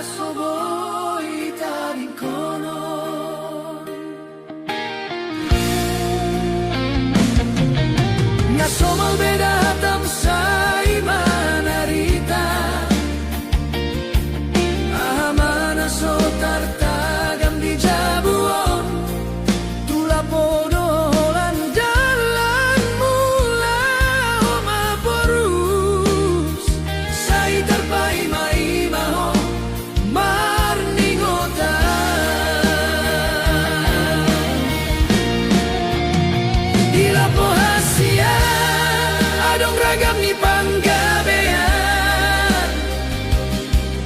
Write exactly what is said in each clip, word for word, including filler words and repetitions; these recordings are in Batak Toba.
so boi tadingkonon. Nga somal be da hatam sai manarita. Aha ma na so tartagam di jabu on? Tu lapo do holan dalan mula ho ma borus. Sai tarpaimaima ho marningotan. Di lapo hasian adong ragam ni panggabean.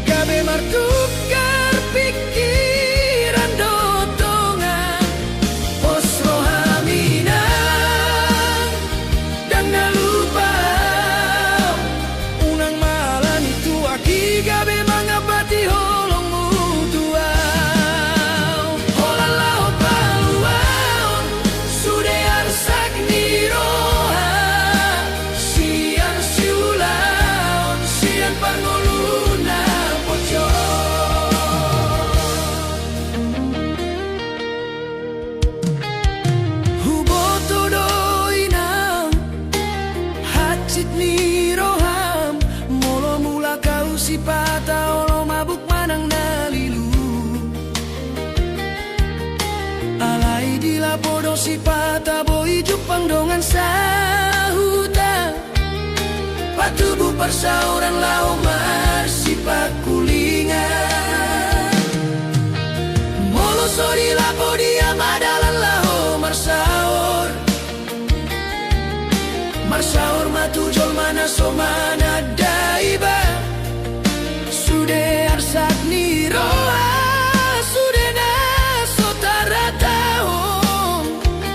Gabe martukar pikiran dohot dongan. Pos roham inang, ndang na lupa au. Unang ma alani tuak i gabe mangapati holongmu tu au. Holan laho paluaon sude arsak ni roha. Sian siulaon, sian parngoluon na pojok. Huboto do inang hansit ni roham, molo mulak au sipata olo mabuk manang na lilu. Alai di lapo do sipata boi jumpang dongan sahuta. Patubu parsaoran laho marsipangkulingan. Molo so di lapo dia ma dalan laho marsaor. Marsaor ma tu jolma na so mananda iba. Sude arsak ni roha, sude na so tarhatahon.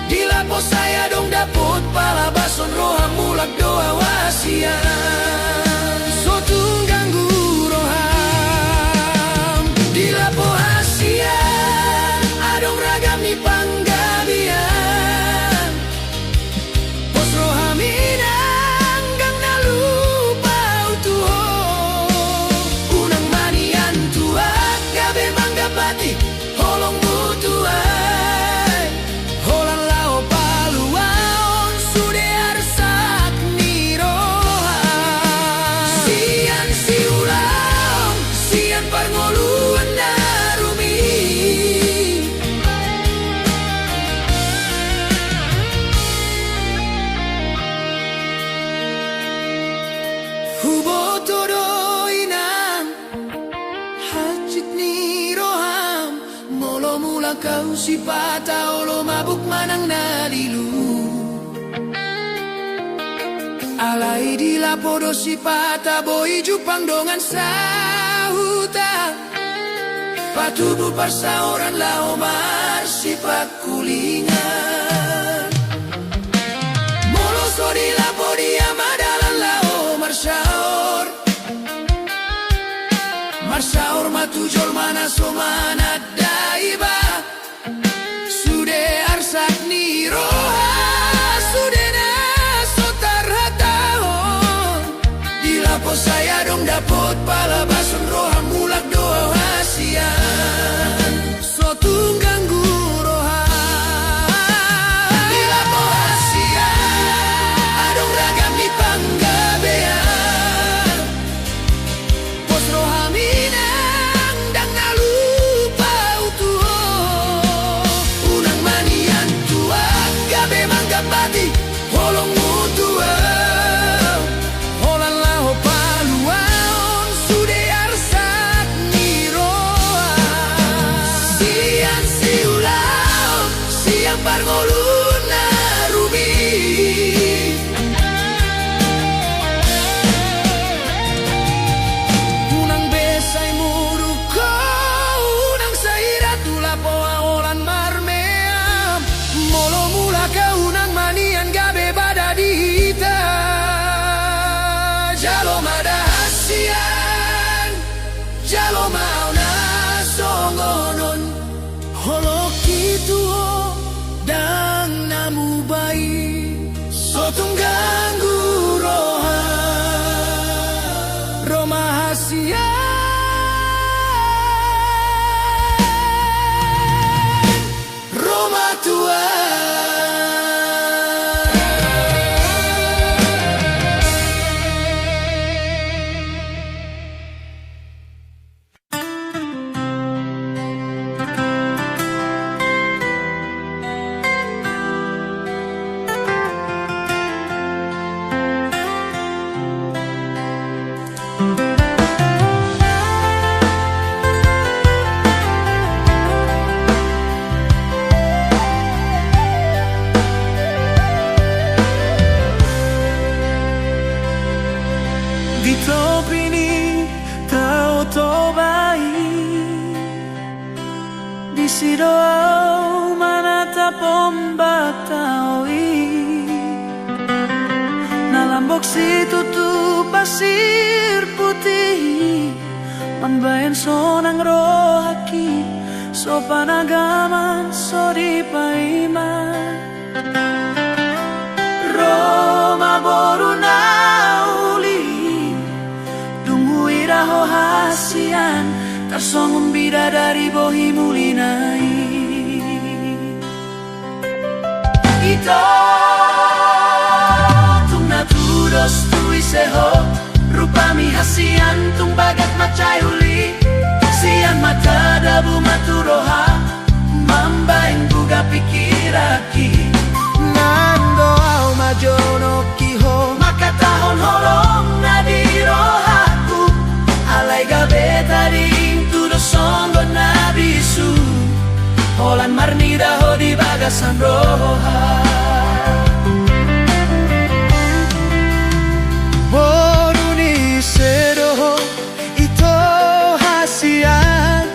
Di lapo sai adong dapot palabason roham mulak do au hasian. So tung ganggu roham. Di lapo hasian adong ragam ni panggabean. Pos roham inang, ndang na lupa au tu ho. Unang ma nian tuak gabe manggapati holongmu tu ai. Holan laho paluaon sude arsak ni roha. Sian siulaon, sian parngoluon na rumit. Huboto do inang hansit ni roham, molo mulak au sipata olo mabuk manang na lilu. Alai di lapo do sipata boi jumpang dongan sahuta. Patubu parsaoran laho marsipangkulingan. Molo so di lapo dia ma dalan laho marsaor. Marsaor ma tu jolma na so mananda iba. Sude arsak ni roha, sude na so tarhatahon. Di lapo sai adong dapot palabason roham mulak do au hasian. So tung ganggu roha. Di lapo hasian adong ragam ni panggabean. Pos roham inang, ndang na lupa au tu ho. Unang ma nian tuak gabe manggapati holongmu tu au. Holan laho paluaon sude arsak ni roha. Sian siulaon, sian parngoluon na rumit. Unang be sai muruk ho, unang sai ratu lapo holan marmeam. Molo mulak au unang ma nian gabe bada di hita. Jalo ma da hasian, jalo ma au na songon on. Holongki tu ho ndang na muba i. So tung ganggu roha. Ro ma hasian. Isi do ahu manatap ombas tao i, na lambok situtu pasir putih i, mambahen sonang rohangki, so panagaman so dipaima. Ro ma boru na uli, dung huida ho hasian, tarsongon bidadari bohi mulina i. Ito, tung na tudos tu ise ho, rupami hasian tung bagas mansai uli, sian mata dabu ma tu roha, mambahen buga pingkiranki. Naeng do ahu majonokki ho, mangkatahon holong na di rohangku, alai gabe tading tudos songon na bisu, holan marnida ho di bagasan roha. Boru ni ise do ho, ito hasian,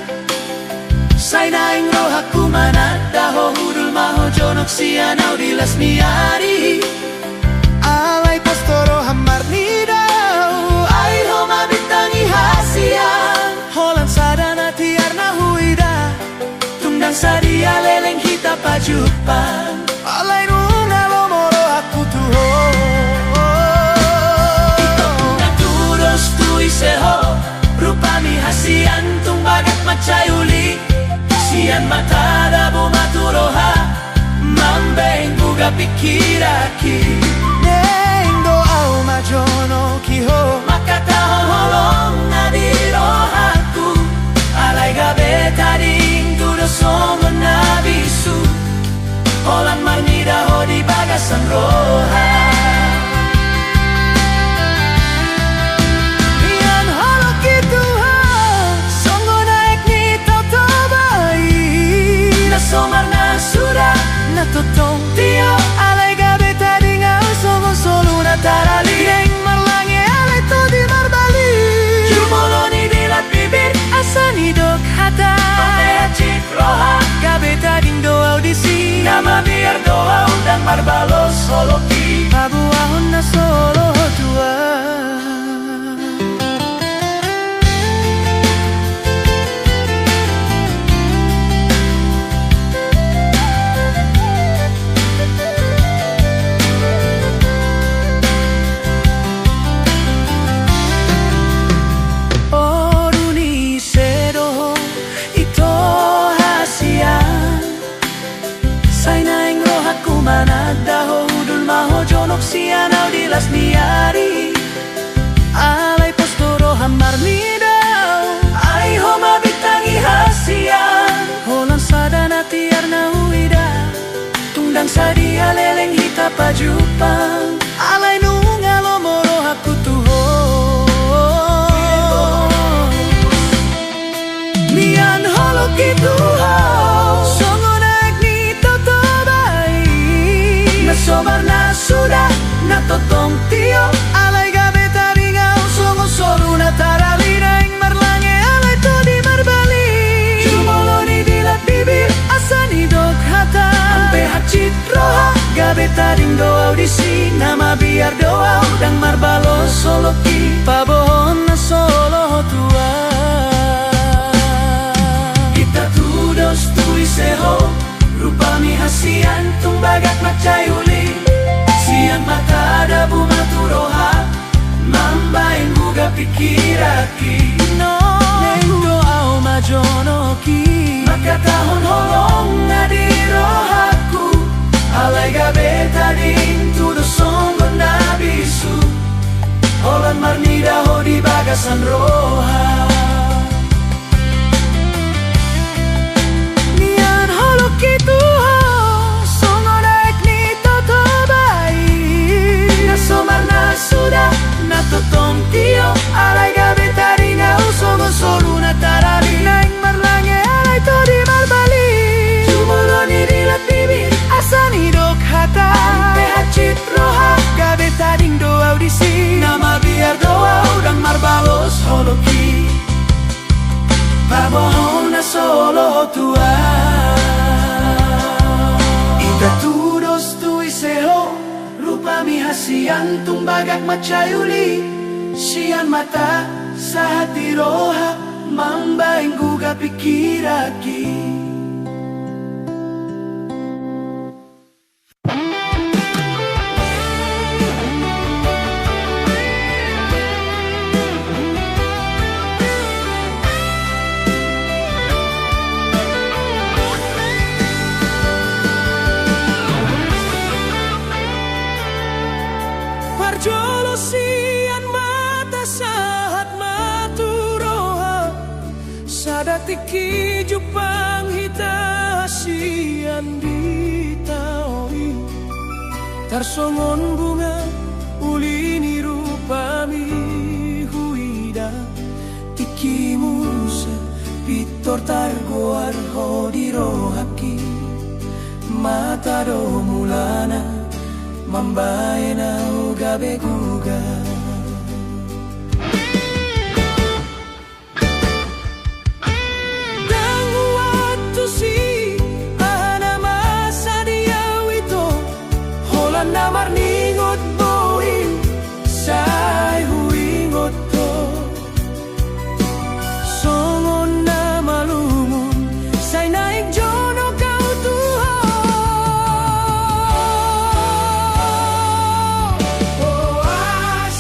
sai naeng rohangku mananda ho, hundul ma ho jonok sian ahu di las ni ari. Alai pos do roham marnida ahu, ai ho ma bintang i hasian, holan sada na tiar na huida, tung ndang sadia leleng hita pajumpang, alai nunga lomo rohangku tu ho. Ito, tung na tudos tu ise ho, rupami hasian tung bagas mansai uli, sian mata dabu ma tu roha, mambahen buga pingkiranki. Naeng do ahu majonokki ho, mangkatahon holong na di rohangku, alai gabe tading tudos songon na bisu, holan marnida ho di bagasan roha. Mian holongki tu ho, songon aek ni Toba i, na so marnasuda, na tongtong tio, alai gabe tading ahu songon solu na tarali. Naeng marlange alai todi marbalik, jumolo ni dilat bibir, asa nidok hata, ate hansit roha, gabe tading do ahu disi, na mabiar do ahu ndang marbalos holongki, paboahon na so loho tu ahu. Boru ni ise do ho, ito hasian, sai naeng rohangku mananda ho, hundul ma ho jonok sian ahu di las ni ari. Alai pos do roham marnida ahu, ai ho ma bintang i hasian, holan sada na tiar na huida, tung ndang sadia leleng hita pajumpang, alai nunga lomo rohangku tu ho. Mian holongki tu ho, songon aek ni Toba i, na so marnasuda, na tongtong tio, alai gabe tading ahu songon solu na tarali. Naeng marlange alai todi marbalik, jumolo ni dilat bibir, asa nidok hata, ate hansit roha, gabe tading do ahu disi, na mabiar do ahu ndang marbalos holongki, paboahon na so loho tu ahu. Ito, tudos tu ise ho, rupami hasian tung bagas mansai uli, sian mata dabu ma tu roha, mambahen buga pingkiranki. Naeng do ahu majonokki, mangkatahon holong na di rohangku, alai gabe tading tudos songon na bisu, holan marnida ho di bagasan roha. Mian holongki tu ho, songon aek ni Toba i, na so marnasuda, na tongtong tio, alai gabe tading ahu songon solu na tarali. Naeng marlange alai todi marbalik, jumolo ni dilat bibir, asa nidok hata, ate hansit roha, gabe tading do ahu disi, na mabiar do ahu ndang marbalos holongki, paboahon na so loho tu ahu. Sian tung bagak mansai uli, sian mata sahat di roha, mambahen guga pingkiranki. Parjolo sian mata sahat ma tu roha, sada tingki jumpang hita sian di tao i. Tarsongon bunga uli ni rupami huida, tingki muse pintor targoar ho di rohangki. Mata do mulana mambahen ahu gabe guga. Ndang huantusi aha na masa di ahu ito, holan na marningot bohim sai huingot ho. Songon na malungun sai naeng jonok ahu tu ho. Hoas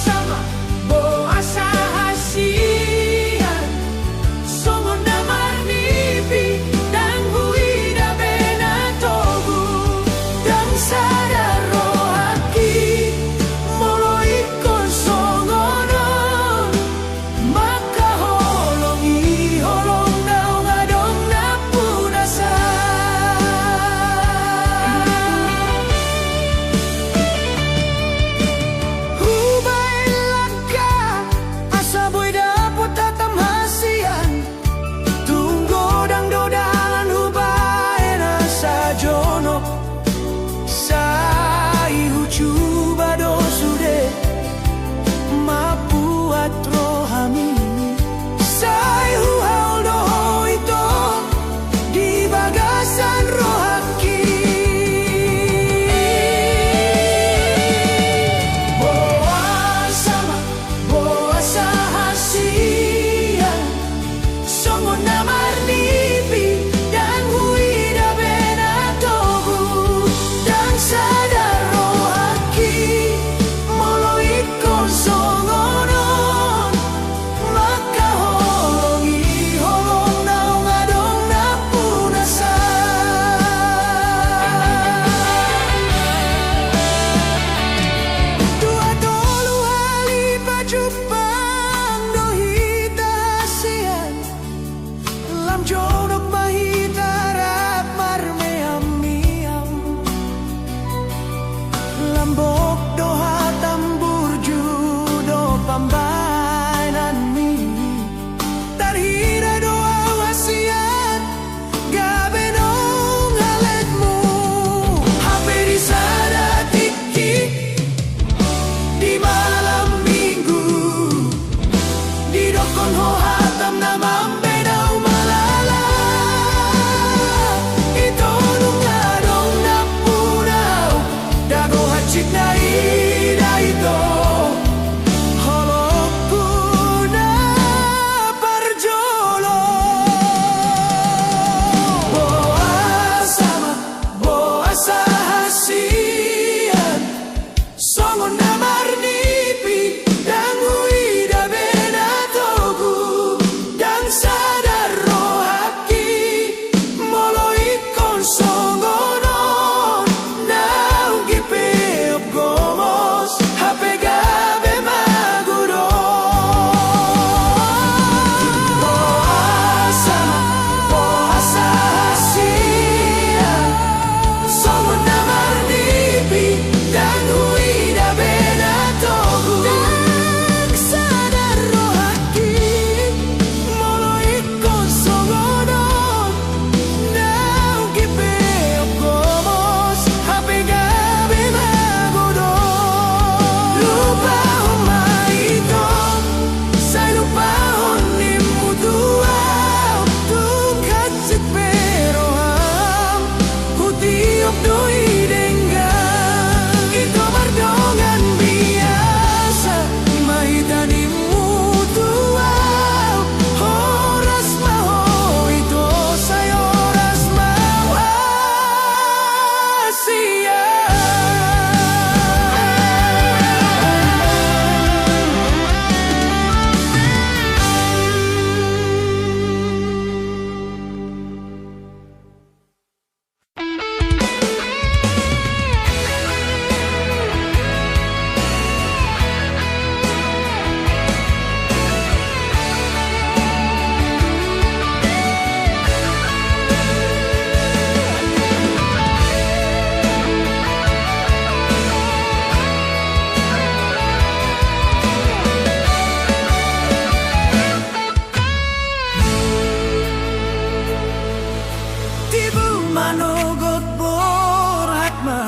Manogot borhat ma,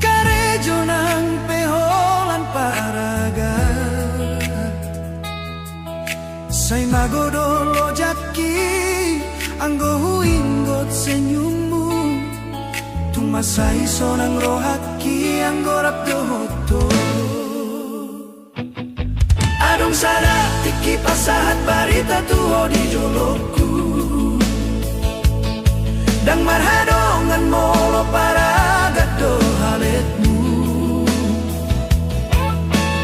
karejo nang pe holan paragat. Sai magodol ojakki anggo huingot senyummu. Tung mansai sonang rohakki anggo rap dohot ho. Adong sada tingki pasahat barita tu ho di jolongku. Ndang marhadongan molo paragat do haletmu.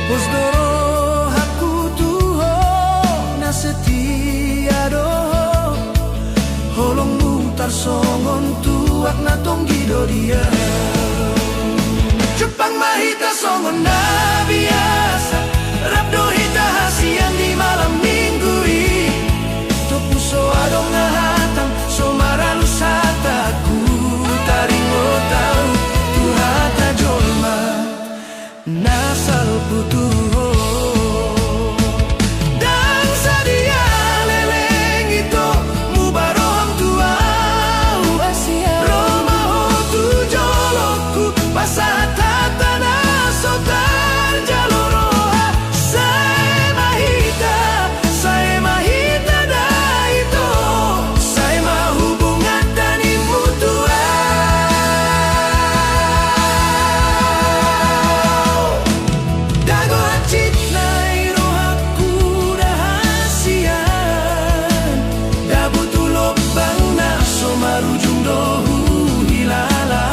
Pos do rohangku tu ho, na setia do ho. Holongmu tarsongon tuak na tonggi do di au. Jumpang ma hita songon na biasa, rap do hita hasian di malam minggu i. Tompu so adong na hatang, so maralus hatangku, taringot au tu hata jolma na salpu tu ho. Ndang sadia leleng ito, muba roham tu au. Ro ma ho tu jolongku, pasahat hata na so tarjalo roha. Sae ma hita, sae ma hita da ito. Sae ma hubunganta, nimmu tu au. Dago hansit nai rohangku da hasian, dabu tu lombang na so marujung do huhilala.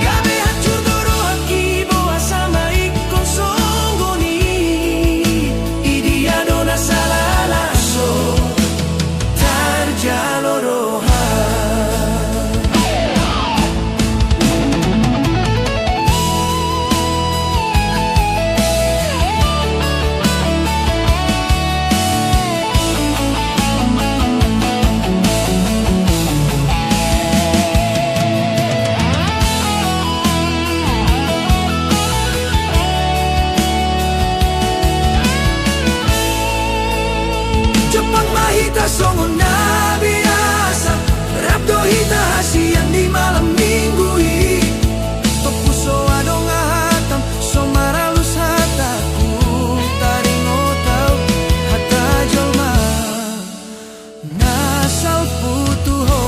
Gabe hancur do rohangki boasa ma ingkon songon i. Idia do na sala laso tarjalo roha. Jumpang ma hita songon na biasa, rap do hita hasian di malam minggu i. Tompu so adong hatang, so maralus hatangku, taringot au hata jolma na salpu tu ho.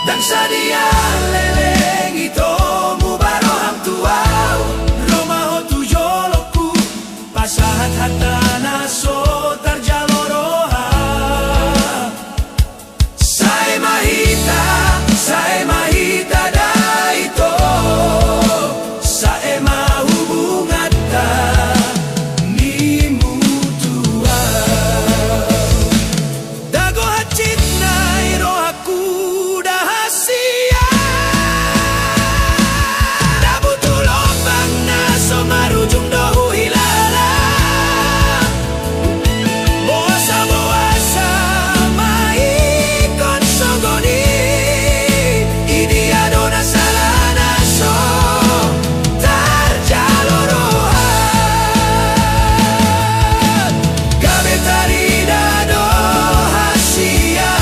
Ndang sadia leleng ito, muba roham tu au. Ro ma ho tu jolongku, pasahat hata na so tarjalo roha. Sae ma hita, sae ma hita da ito. Sae ma hubunganta, nimmu tu au. Dago hansit nai rohangku da hasian, dabu tu lombang na so marujung do huhilala. Boasa, boasa ma ingkon songon i. Idia do na sala na so tarjalo roha. Gabe tarida do hasian,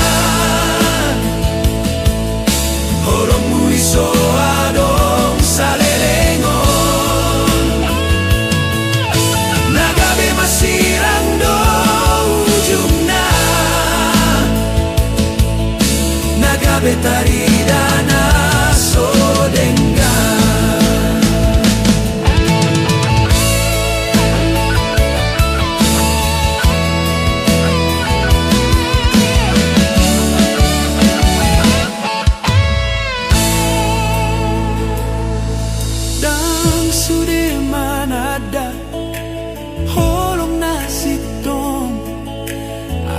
holongmu i so adong salelengon. Na gabe masirang do ujungna, na gabe tarida na so denggan. Ndang sude mananda holong na sintong,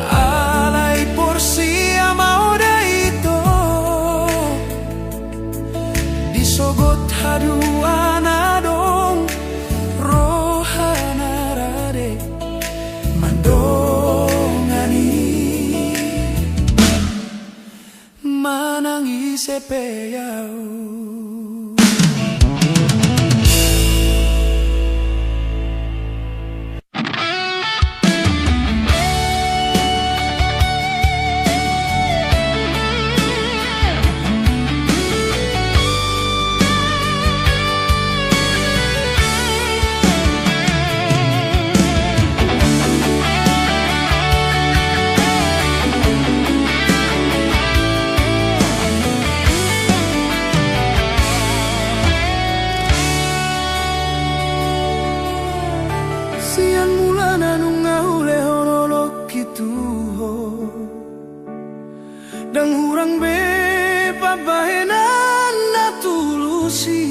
alai porsea manang ise pe au. Sian mulana nunga hulehon holongki tu ho, ndang hurang be pambahenan na tulus i.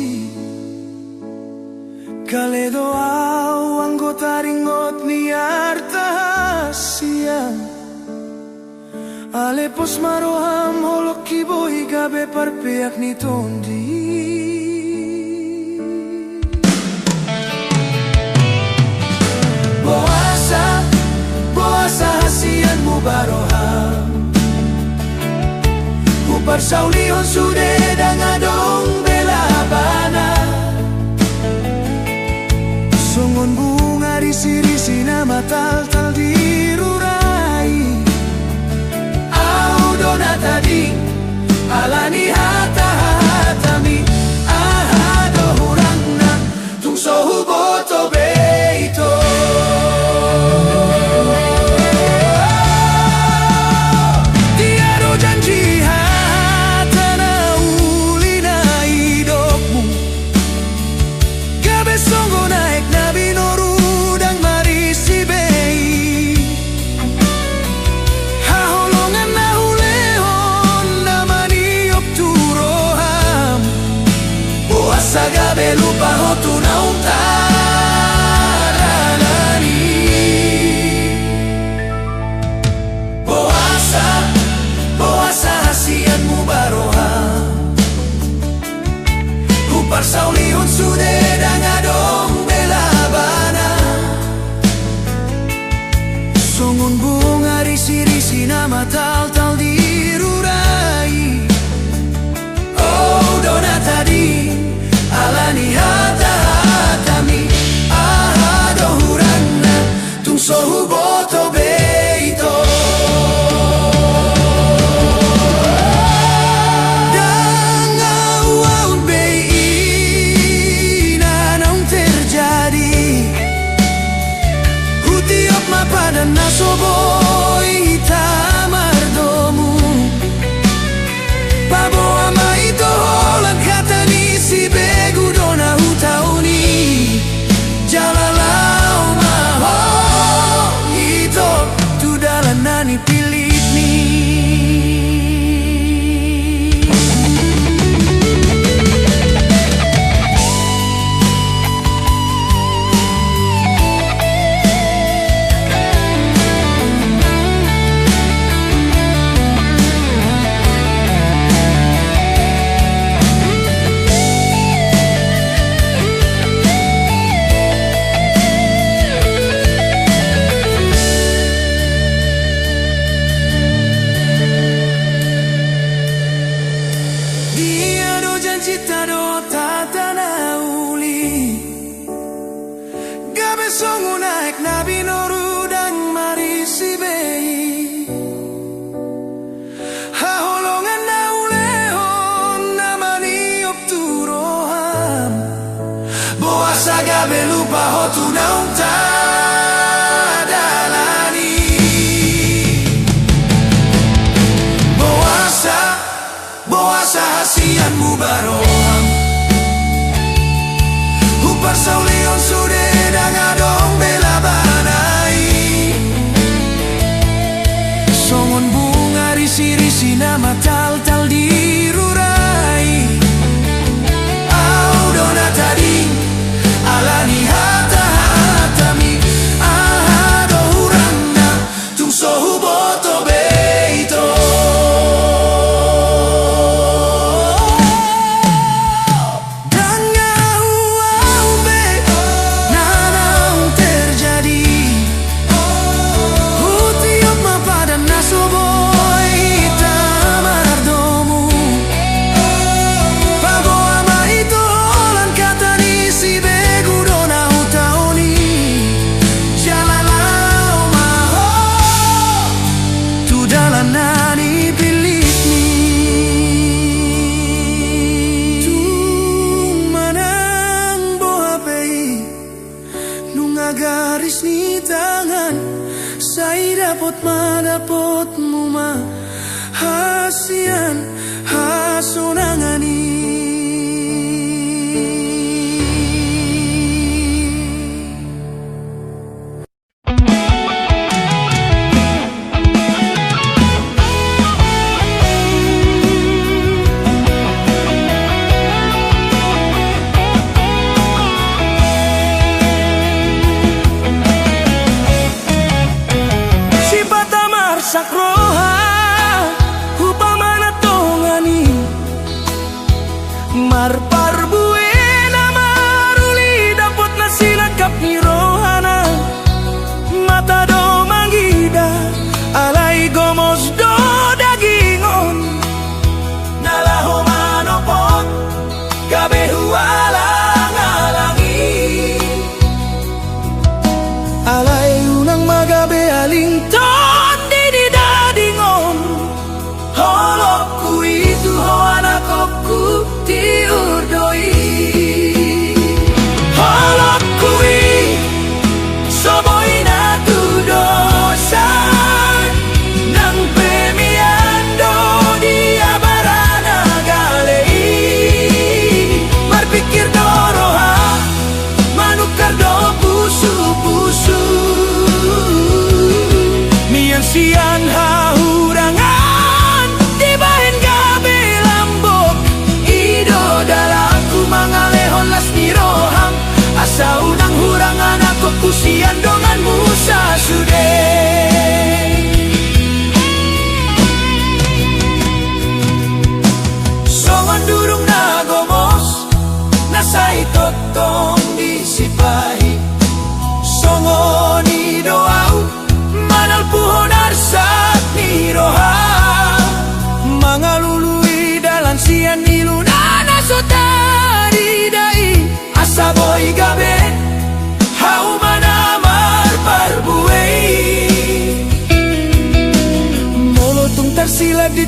Gale do au anggo taringot ni arta hasian. Ale pos ma roham holongki boi gabe parpeak ni tondi. Boasa, boasa hasianmu baroham? Huparsaulihon sude ndang adong be labana. Songon bunga risirisi na mataltal di rura i. Au do na tading ala ni hatahatami. Aha do hurangna? Tung so huboto be ito. Dia do janji hata na uli na nidokmu, gabe songon aek na binoru ndang marisi be i. Haholongan na hulehon na maniop tu roham. Boasa gabe lupa ho tu naung tadalani? Boasa, boasa hasianmu baroham? Huparsaulihon sude ndang adong be labana. Songon bunga risirisi na mataltal di rura i. Au do na tading ala ni hatahatami. Aha do hurangna? Tung so huboto be ito. Ndang au aut be i na naung terjadi. Hutiop ma padan na so boi hita mardomu. Paboa ma ito holan hata ni sibegu do na hutaon i. Jala laho ma ho ito tu dalan na nipillit ni. Dia do janjinta dohot hata na uli, gabe songon aek na binoru ndang marisi be i. Haholongan na hulehon na maniop tu roham. Boasa gabe lupa ho tu naung tadalani? Boasa, boasa hasianmu baroham? Huparsaulihon sude ndang adong be labana i. Songon bunga risirisi na mataltal di rura i. Au do na tading ala ni hatahatami. Aha do hurangna? Tung so huboto be ito. Ndang au aut be na naung terjadi. Hutiop ma padan na so boi hita mardomu.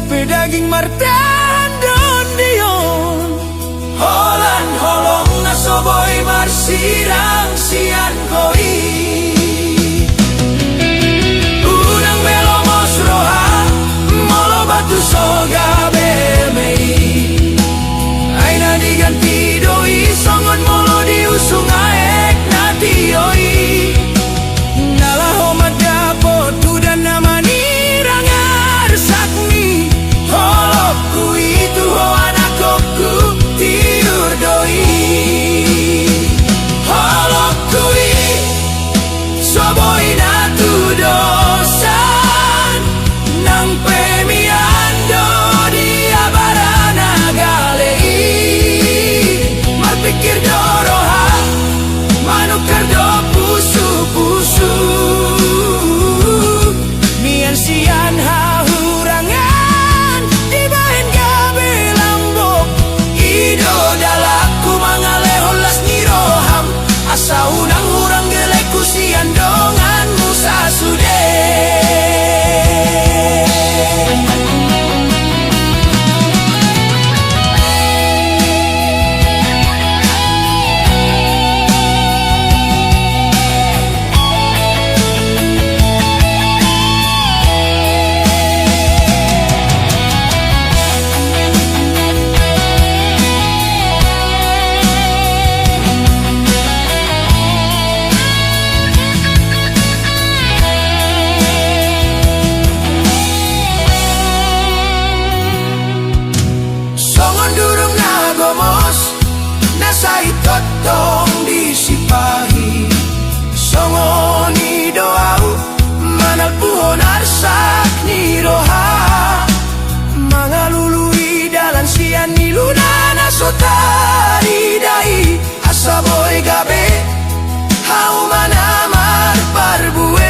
pe daging martahan dondi on. Holan holong na so boi marsirang sian ho i. Unang be lomos roha, molo batu so gabe eme i. Ai na diganti do i songon molo diusung aek na tio i. Na laho mandapot udan na manirang arsakmi. Holongku i tu ho anakku, tiur do i. Holongku i so boi na tudosan. Nang pe mian do di abara na gale i. Marpikir do roha, manukar do pusu-pusu. Mian sian hahurangan, dibahen gabe lambok. I do dalanku mangalehon las ni roham. Asa unang hurang gelekku sian donganmu sasude. Songon durung na gomos na sai tongtong disipahi. Songon i do ahu manalpuhon arsak ni roha, mangalului dalan sian iluna na so tarida i. Asa boi gabe hauma na marparbue i.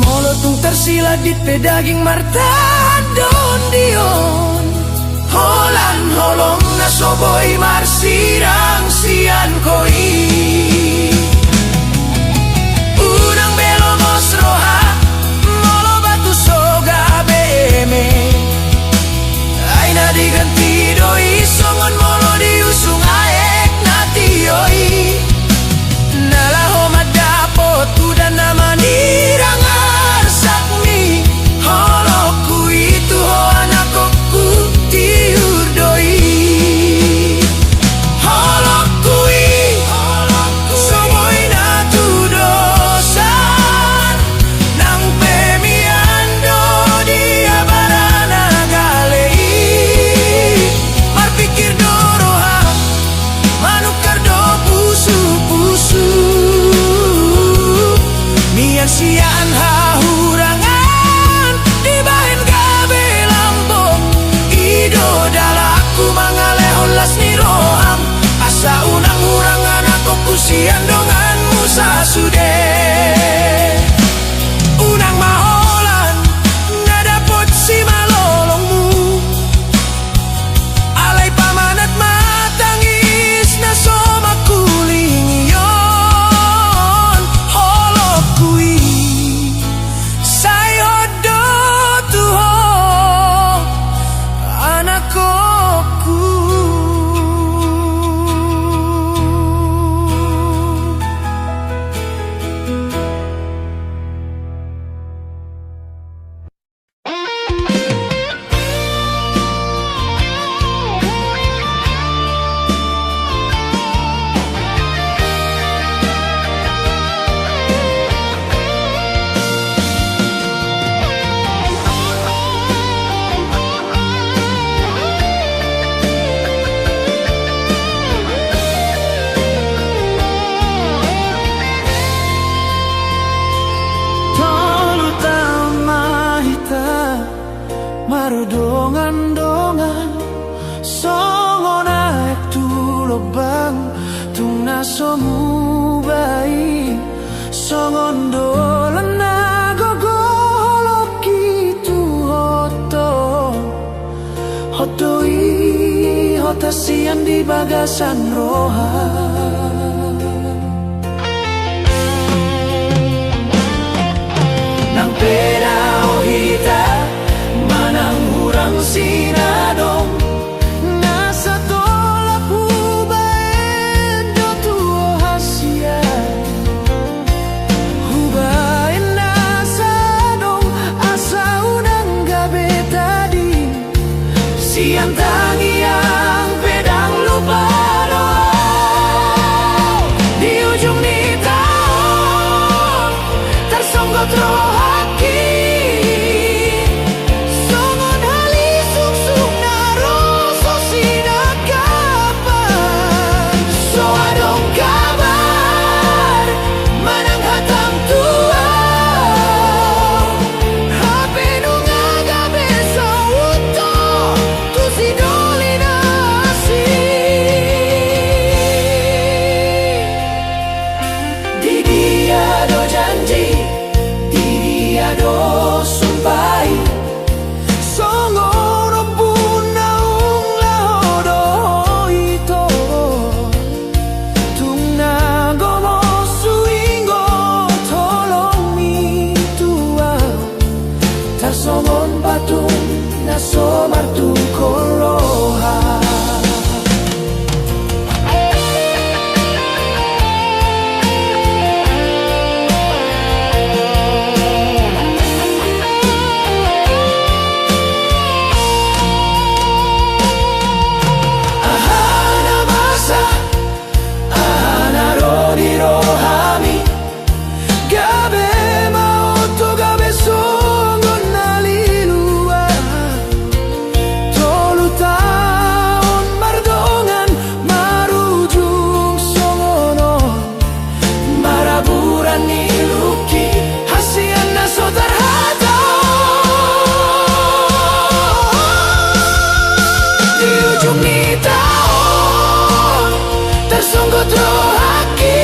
Molo tung tarsiladit pe daging martahan dondi on. Holan holong na so boi marsirang sian ho i. Unang be lomos roha, molo batu so gabe eme. Ai na diganti do i songon molo diusung aek na tio i. Na laho mandapot udan na manirang arsakmi. Holongku i tu ho anakku, tiur do i. Holongku i so boi na tudosan. Nang pe mian do di abara na gale i. Marpikir do roha, manukar do pusu-pusu. Mian sian hahurangan, dibahen gabe lambok. I do dalanku mangalehon las ni roham. Asa unang hurang anakku sian donganmu sasude. Unang ma holan na dapot simalolongmu. Alai pamanat ma tangis na so mangkulingi on. Holongku i sai hot do tu ho anakku. Tolu taon ma hita mardongan-dongan, songon aek tu lobang tung na so muba i, songon dolan na gogo holongki tu ho. Hot do i hot hasian di bagasan roha. Nang pe daoh i Tangiang pe ndang lupa roham. Di ujung ni taon tarsonggot rohangki songon halisungsung na ro so sinangkapan. So adong kabar manang hataM tu ahu, hape nunga gabe saut Ho tu si doli na asing. Di dia do janji, di dia do sumpah i? Songon ombun naung laho do ito, tung na gomos do inggot holongMi tu ahu. Tarsongon patung na so martungkol roha. Aha na masa, aha na ro di rohaMi? Gabe maoto, gabe songon na lilu ahu. Tolu taon mardongan marujung songon on. Maraburan ni lungki, hasian na so tarhatahon. Di ujung ni taon tarsonggot rohangki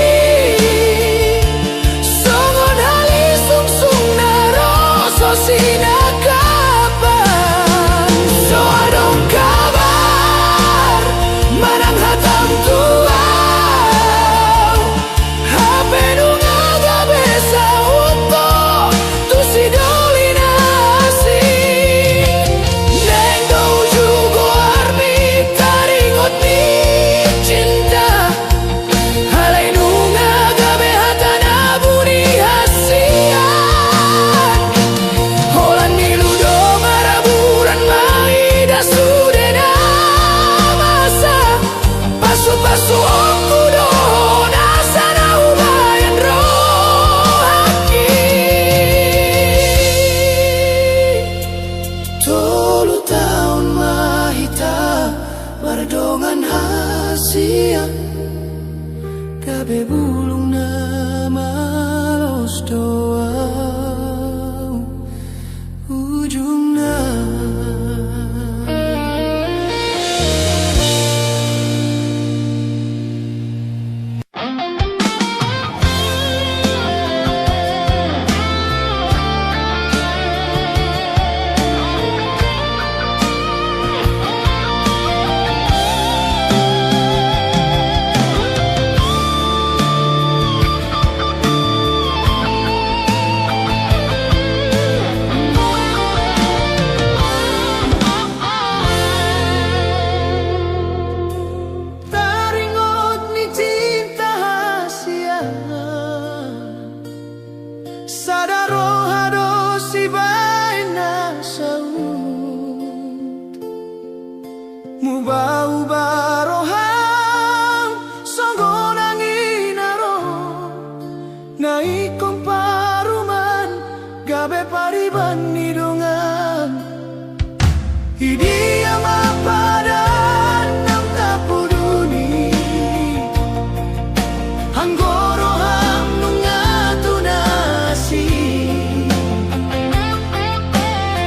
songon halisungsung na ro so sinangkapan. So adong kabar manang hataM tu ahu, hape nunga gabe saut Ho tu si doli na asing. Naeng do uju goarMi taringot ni cinta. Alai nunga gabe hata na buni hasian. Holan milu do maraburan, mangidah sude na masa. Pasu-pasuonku do Ho, asa na hubahen rohangki. Tolu taon ma hita mardongan hasian, gabe bulung na malos do ahu ujungna. Taringot ni cinta hasian, sada roha do sibahen na saut. Muba-uba roham songon angin na ro, na ingkon parumaen gabe pariban ni dongan. Idia ma padan naung tapuduni, anggo roham nunga tu na asing?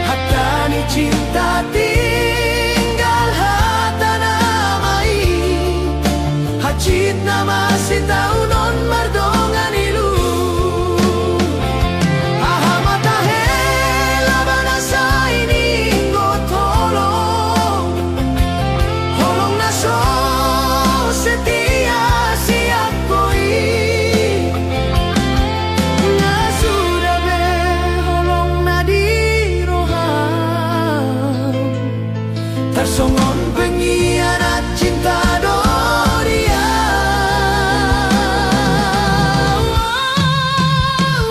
Hata ni cinta tinggal hata nama i. Hansit nama sitaonon mardongan ilu. Aha ma tahe, laba na sai ni inggot holong, holong na so setia sian ho i. Nga suda be holong na di roham, tarsongon pengkhianat cinta do dia.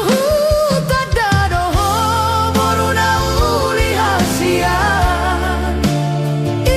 Hutanda do ho boru na uli hasian, i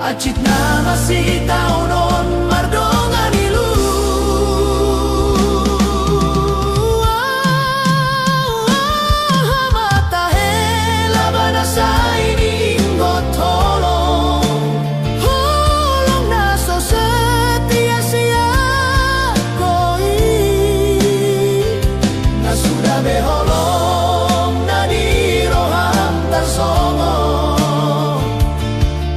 Hansit na masitaonon mardongan ilu. Hamata hela bana sai ni inggot holong. Holong na so setia sian ho i. Na suda be holong na di roham tarsongon.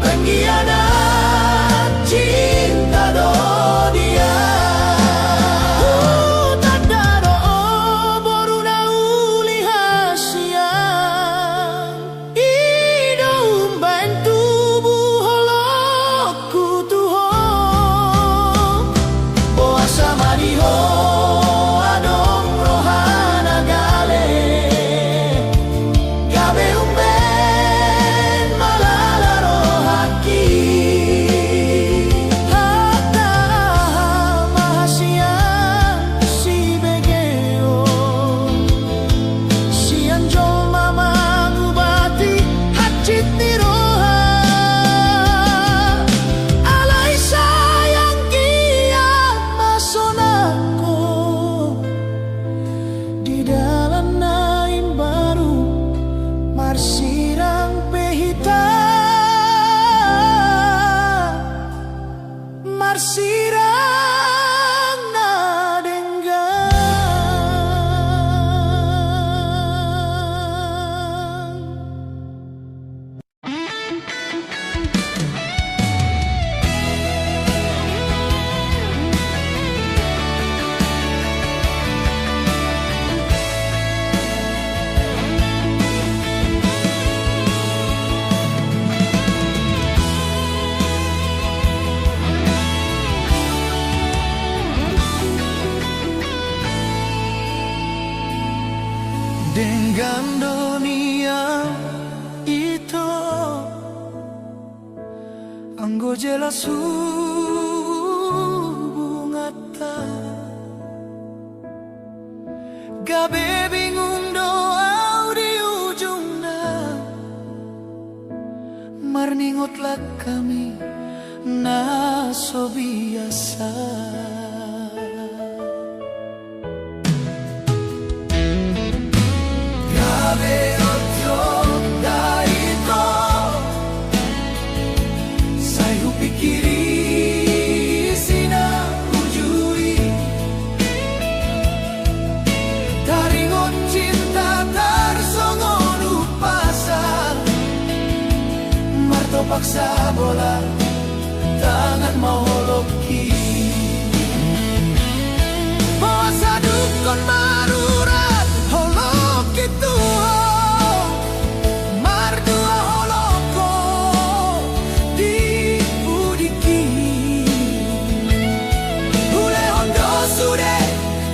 Pengkhianat cinta do dia. Hutanda do ho boru na uli hasian. I do umbahen tubu holongku tu ho. Boasa ma di ho adong roha na gale. Gabe umbahen malala rohangki. Hata aha ma hasian sibegeon sian jolma mangubati hansit ni roha. Alai sayang dia ma sonang ho. Di dalan na imbaru marsirang pe hita, marsirang na denggan. Denggan do nian ito. Anggo jelas hubunganta, gabe bingung do au di ujungna. Marningot lang hami na so biasa. Gabe otjot da ito, sai hupikiri si na uju i. Taringot cinta tarsongon umpasa, martopak sabola tangan ma holongki. Boasa dung on marurat holongki tu ho, mardua holongku di pudingki. Hulehon do sude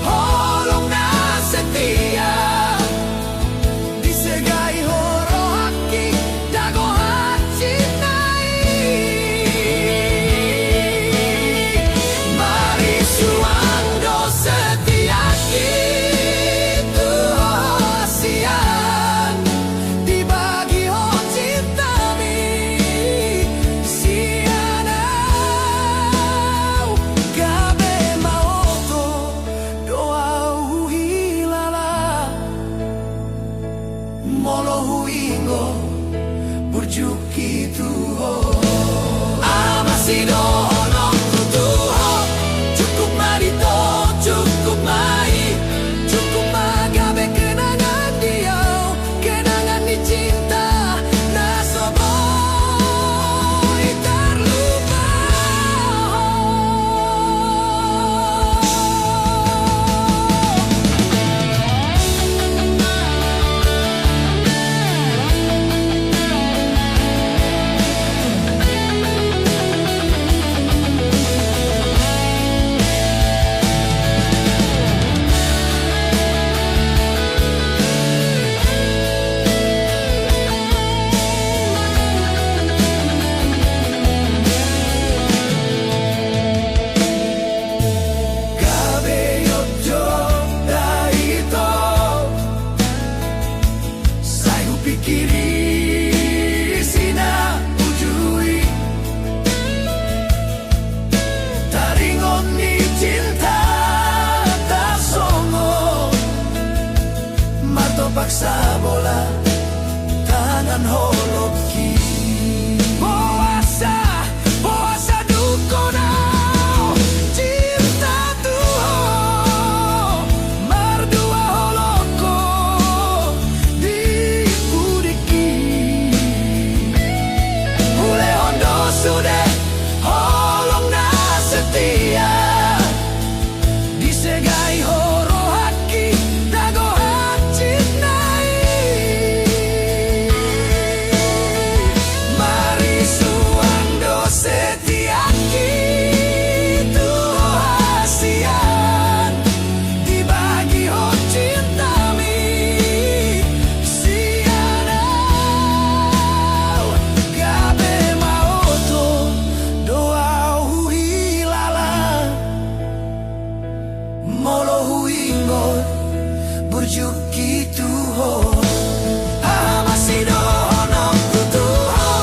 holong na setia. Disegai ho rohangki, dago hansit na i. holongki. Boasa, boasa dungkon au cinta tu ho, mardua holongkon di pudingki. Hulehon do sude holong na setia, disegai ho rohangki, tagohan cinta i. Marisuang do setiangki tu ho hasian, dibagihon cintami sian au. Gabe maoto do au huhilala, molo huingot burjuki tu ho. Aha ma sidohononku tu ho?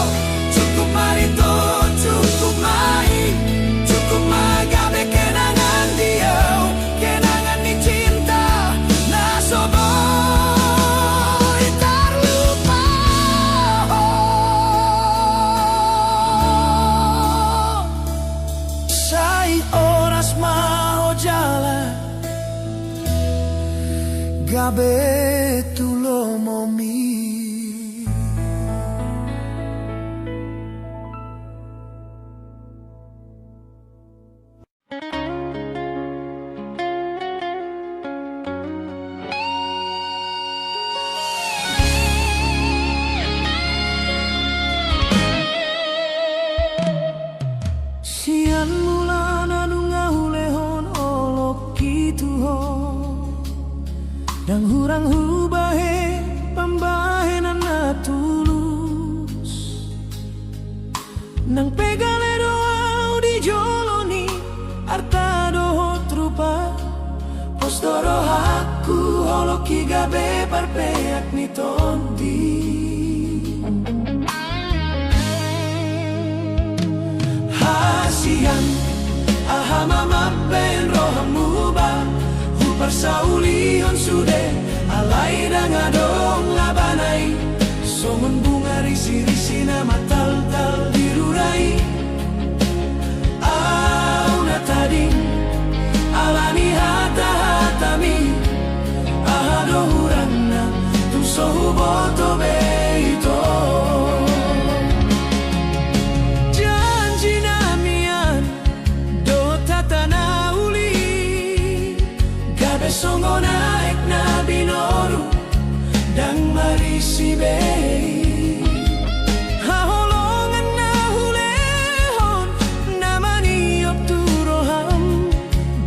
Cukup ma i, cukup ma i, cukup ma gabe kenangan di au, kenangan ni cinta na so boi tarlupa. Sai horas ma ho jala gabe tu lomomi. Sian mulana nunga hulehon holongki tu ho, ndang hurang hubahen pambahenan na tulus. Nang pe gale do au di jolo ni arta dohot rupa, pos do rohangku holongki gabe parpeak ni tondi. Hasian, aha ma mambahen roham muba? Huparsaulihon sude, alai ndang adong labana i. Songon bunga risirisi na mataltal di rura i. Au na tading ala ni hatahatami. Aha do hurangna, tung so huboto be ito. Janji na mian dohot hata na uli, gabe songon aek na binoru, ndang marisi be i. Haholongan na hulehon na maniop tu roham,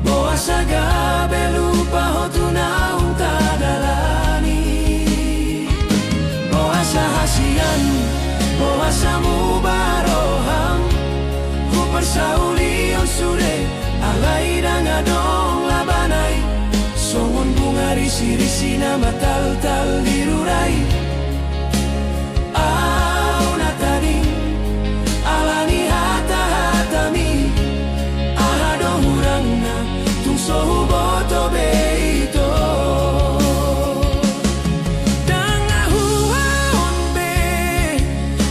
boasa gabe lupa ho tu naung tadalani. Boasa hasian, boasa muba roham? Huparsaulihon sude, alai ndang adong labana i. Songon bunga risirisi na mataltal di rura i. Au na tading ala ni hatahatami. Aha do hurangna, tung so huboto be ito. Ndang ahu on be,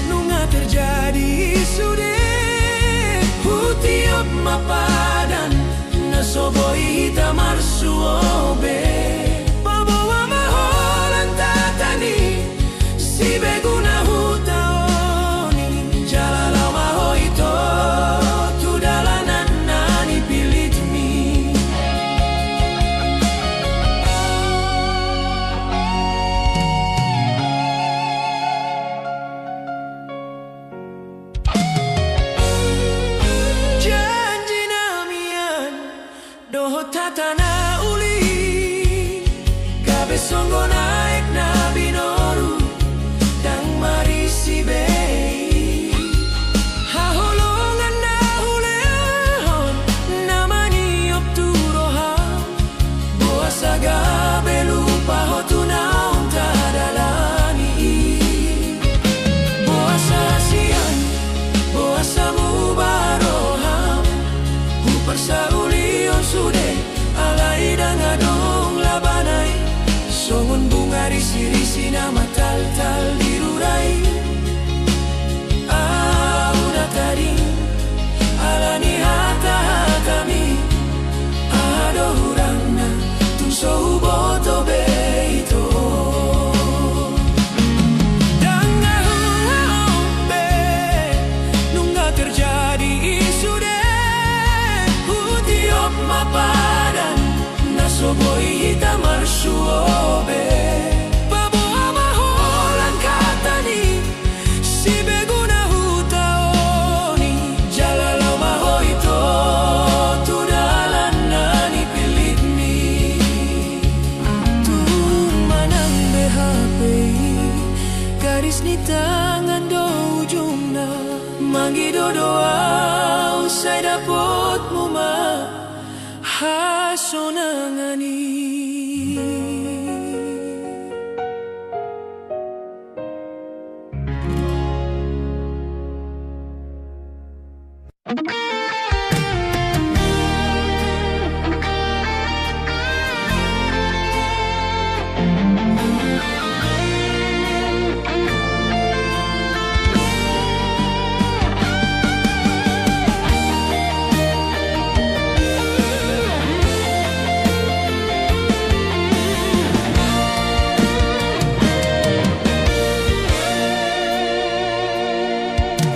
nunga terjadi i sude. Hutiop ma padan na so boi hita marsuo be. Paboa ma holan tata ni sibegu na hutaon i, jala laho ma ho ito tu dalanan na nipilitmi. Janji na mian dohot hata na uli, gabe songon aek na binoru, ndang marisi be i. Haholongan na hulehon na maniop tu roham, boasa gabe lupa ho tu naung tadalani i. Boasa hasian, boasa muba roham? Huparsaulihon sude, alai Tuo be, paboa ma holan hata ni sibegu na hutaon i, jala laho ma ho ito tu dalan na nipillitmi. Tung manang beha pe i, garis ni tangan do ujungna, mangido do ahu sai dapotmu ma hasonangan i.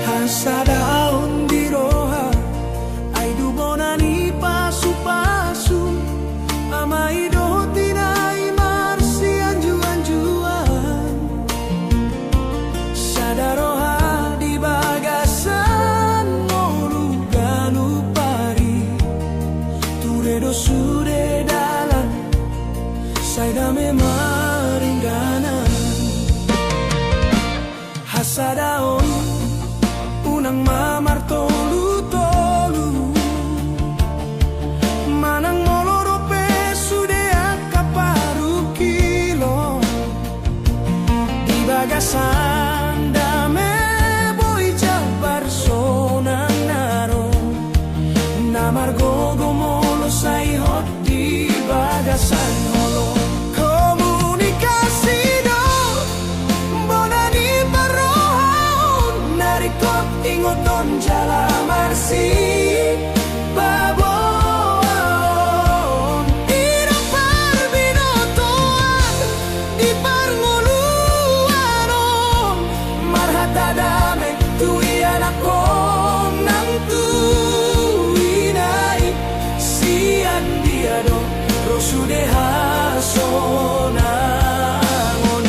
Hasadaon di roha, ai do bona ni pasupasu, ama i dohot ina i marsianjuanjuan. Sada roha di bagasan ngolu ganup ari, ture do sude dalan sai dame maringganan. Hasadaon unang ma martolutolu, manang molo ro pe sude angka parungkilon. Di bagasan dame boi jambar sonang na ro, na margogo molo sai hot di bagasan holong. Komunikasi do bona ni parrohaon, na ringkot ingoton jala marsipaboaon. I do parbinotoan di parngoluan on, marhata dame tu ianakhon nang tu ina i. Sian dia do ro sude hasonangon i?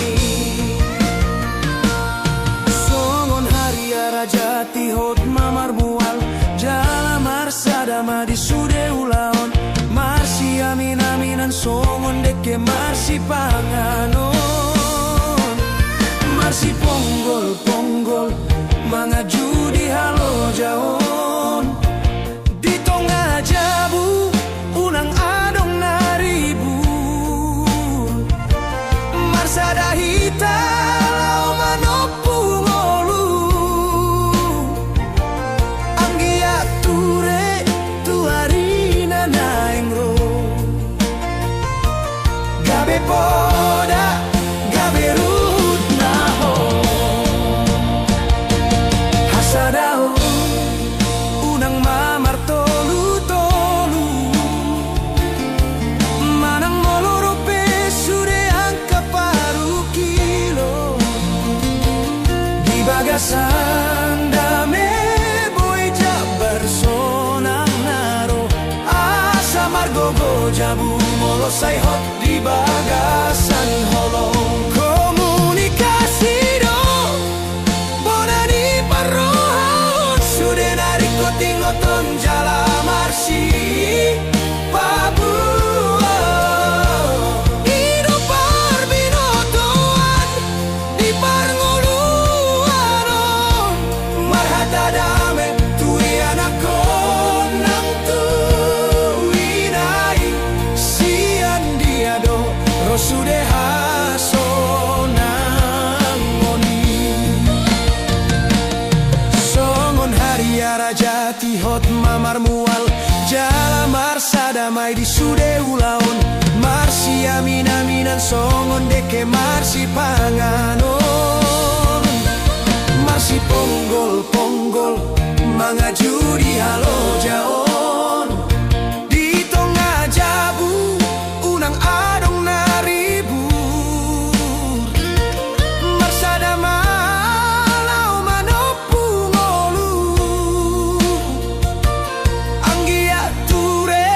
Songon haria raja tihot ma marmual, jala marsada ma di sude ulaon, marsiaminaminan songon dengke marsipanganon, marsiponggolponggol manganju di halojaon. Di tonga jabu unang adong na ribur, marsada hita laho manompu ngolu. Anggiat ture tu ari na naeng ro, gabe poda, gabe ruhut na ho. Hasadaon unang ma martolutolu, manang molo ro pe sude angka parungkilon. Di bagasan dame boi jambar sonang na ro, asa margogo jabu molo sai hot di bagasan holong. Komunikasi do bona ni parrohaon, sude na ringkot ingoton jala marsipaboa. I do parbinotoan di parngoluan on, marhata dame tu ianakhon nang tu ina i. Sian dia do ro sude hasonangon i? Songon haria raja tihot ma marmual, jala marsada ma i di sude ulaon, marsiaminaminan songon dengke marsipanganon, marsiponggolponggol manganju di halojaon. Di tonga jabu unang adong na ribur, marsada ma laho manompu ngolu. Anggiat ture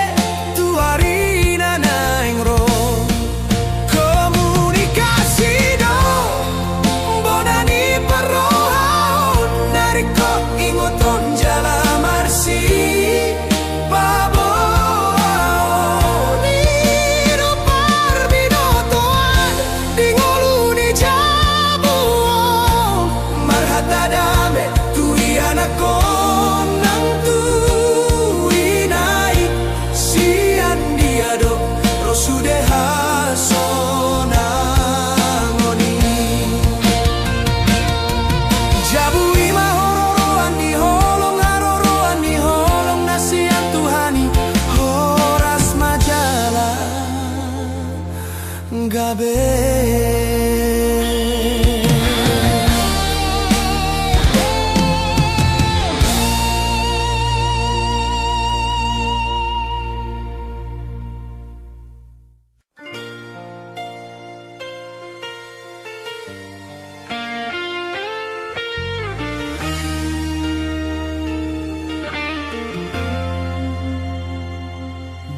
tu ari na naeng ro, Abe.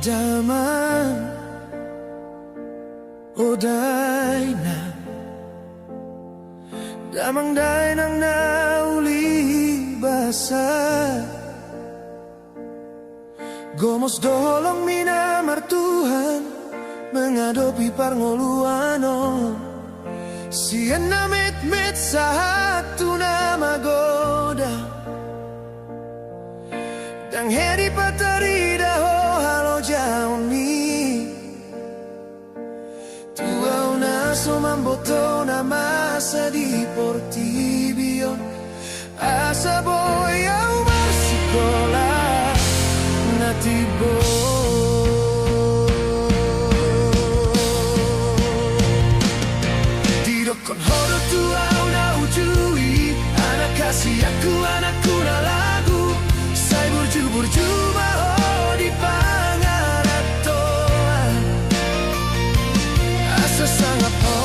Damang, o dainang, damang dainang na uli basa. Gomos do holong mina martuhan mangadopi parngoluan on. Sian na metmet sahat tu na magodang. Ndang hea dipatarida ho halojaon i. Tu ahu na so mamboto na masa di portibi on, asa boi ahu marsikola na timbo. Didokkon ho do tu ahu na uju i, anak hasianku, anakku na lagu, sai burju-burju ma ho di pangarantoan. Asa sangap ho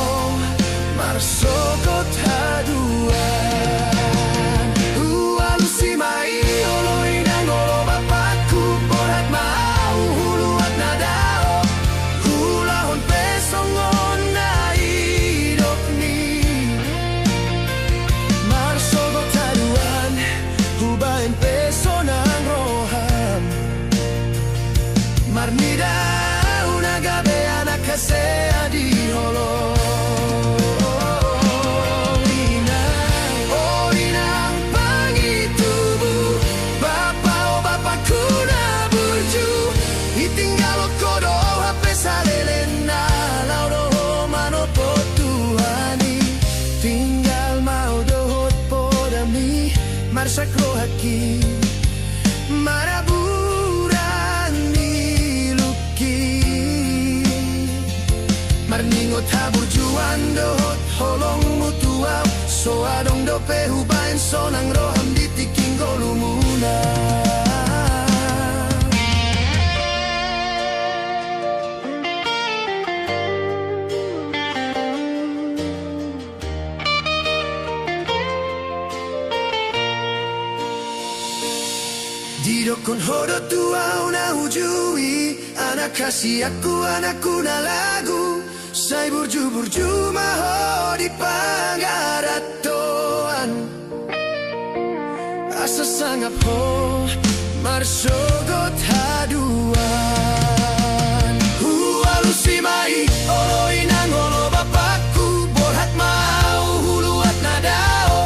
marsogot haduan. Hualusi ma i olo inang olo bapakku, borhat ma ahu huluat na dao, huulahon pe songon na nidok ni. Marsogot haduan, hubaen pe sonang roham. Marnida ahu na gabe anak hasea di holong. Inang, o inang pangitubu, bapa o bapakku na burju, itinggalhon ho do ahu hape saleleng na laho do ho manopot Tuhan i. Tinggal ma ho dohot podam i, marsak rohangki, maraburan ni lungki. Marningot haburjuan dohot holongmu tu ahu, so adong dope hubaen sonang roham di tingki ngolumuna. Didokkon ho do tu ahu na uju i, anak hasianku, anakku na lagu, sai burju-burju ma ho di pangarantoan. Asa sangap ho marsogot haduan. Hualusi ma i olo inang olo bapakku, borhat ma ahu huluat na dao,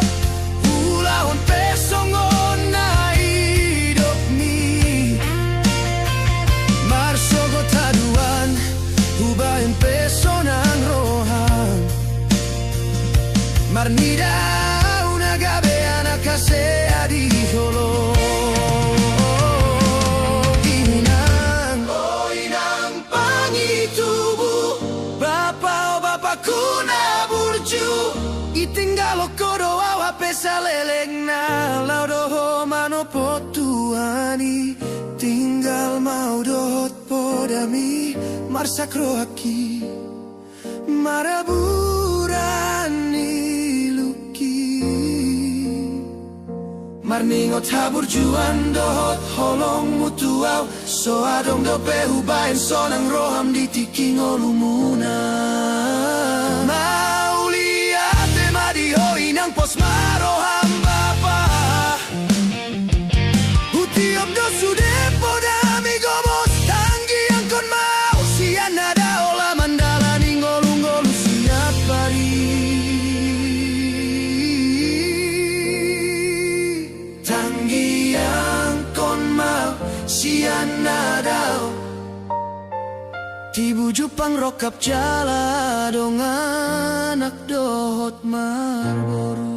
huulahon pe songon na nidok ni. Marsogot haduan, hubaen pe sonang roham. Marnida ahu na gabe anak hasea di holong. Inang, o inang pangitubu, bapa o bapakku na burju, itinggalhon ho do ahu hape saleleng na laho do ho manopot Tuhan i. Tinggal ma ho dohot podam i, marsak rohangki, maraburan ni lungki. Marningot haburjuan dohot holongmu tu ahu, so adong dope hubaen sonang roham di tingki ngolumuna. Mauliate ma di ho inang, pos ma roham bapa. Hutiop do sude podam i gomos, tanggiangkon ma ahu sian na dao, lam mandalani ngolu-ngolu siap ari. Tanggiangkon ma ahu sian na dao, tibu jumpang rongkap jala donganak dohot marboru.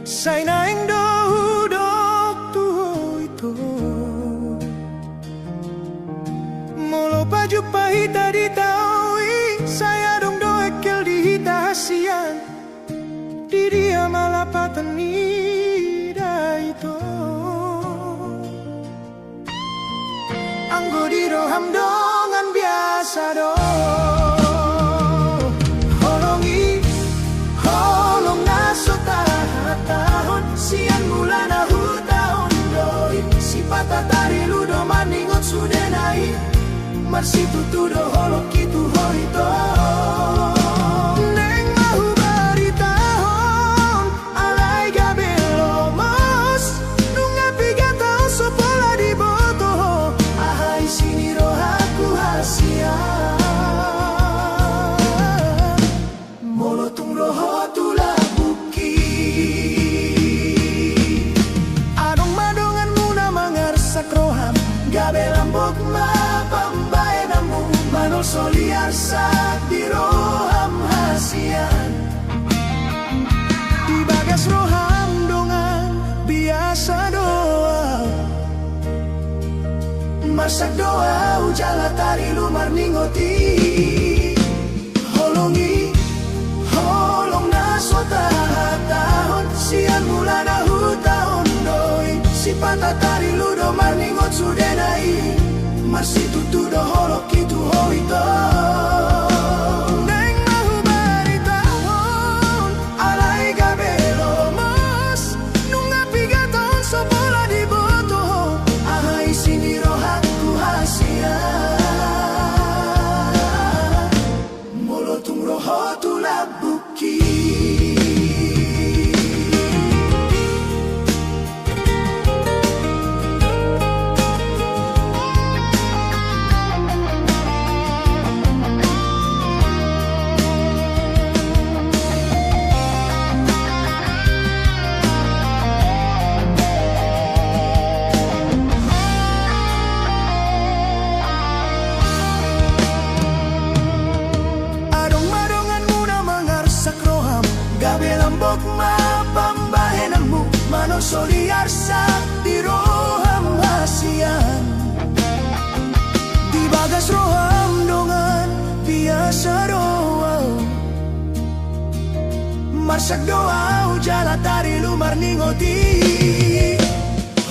Sai naeng do hudok tu ho ito. Molo pajumpa hita di tao i, sai adong do engkel di hita hasian. Di dia ma lapatan ni da ito. Anggo di roham dongan biasa do. Holong i, holong na so tahatahon, sian mulana hutaon do i. Sipata tarilu do marningot sudena i. Marsitutu do holongki tu ho ito. Naeng ma hubaritahon, alai gabe lomos, nunga piga taon so pola diboto ho, aha isi ni rohangku hasian. Molo tung ro ho tu lambungki. Adong ma donganmu na mangarsak roham, gabe lambok ma pambahenanmu, manolsoli arsak di roham hasian. Di bagas roham dongan biasa do au. Marsak do au jala tarilu marningot i. Holong i, holong na so tahatahon, sian mulana hutaon do i. Sipata tarilu do marningot sudena i. Marsitutu do holongki tu ho ito. Naeng ma hubaritahon, alai gabe lomos, nunga piga taon so pola diboto ho, aha isi ni rohangku hasian. Molo tung ro ho tu lambungki. Adong ma donganmu na mangarsak roham, gabe lambok ma pambahenanmu, manolsoli arsak di roham hasian. Di bagas roham dongan biasa do au. Marsak do au jala tarilu marningot i.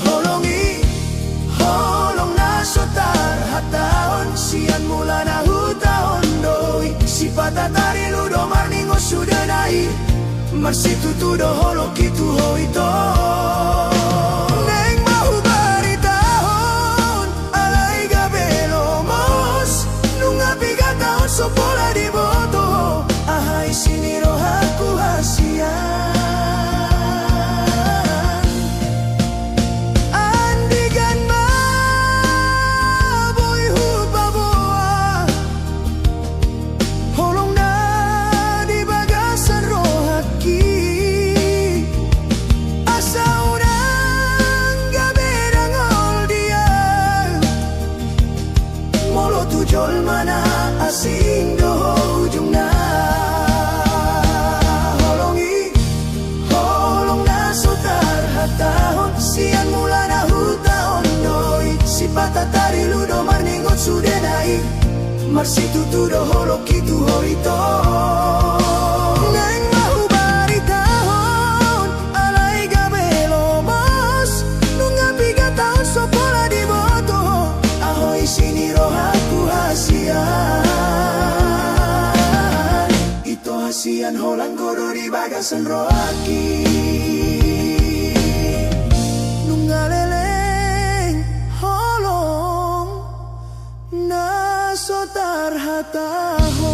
Holong i, holong na so tarhatahon, sian mulana hutaon do i. Sipata tarilu do marningot sudena i. Marsitutu do holongki tu ho ito. Naeng ma hubaritahon, alai gabe lomos, nunga piga taon so pola diboto ho, aha isi ni rohangku hasian. Andigan ma boi hupaboa holong na di bagasan rohangki. Asa unang gabe dangol dia. Molo tu jolma na asing do ho ujungna. Holong i, holong na so tarhatahon, sian mulana hutaon do i. Sipata tarilu do marningot sudena i. Marsitutu do holongki tu ho ito. Naeng ma hubaritahon, alai gabe lomos, nunga piga taon so pola diboto ho, aha isi ni rohangku hasian. Ito hasian holan godang di bagasan rohangki. Nunga leleng holong na so tarhatahon.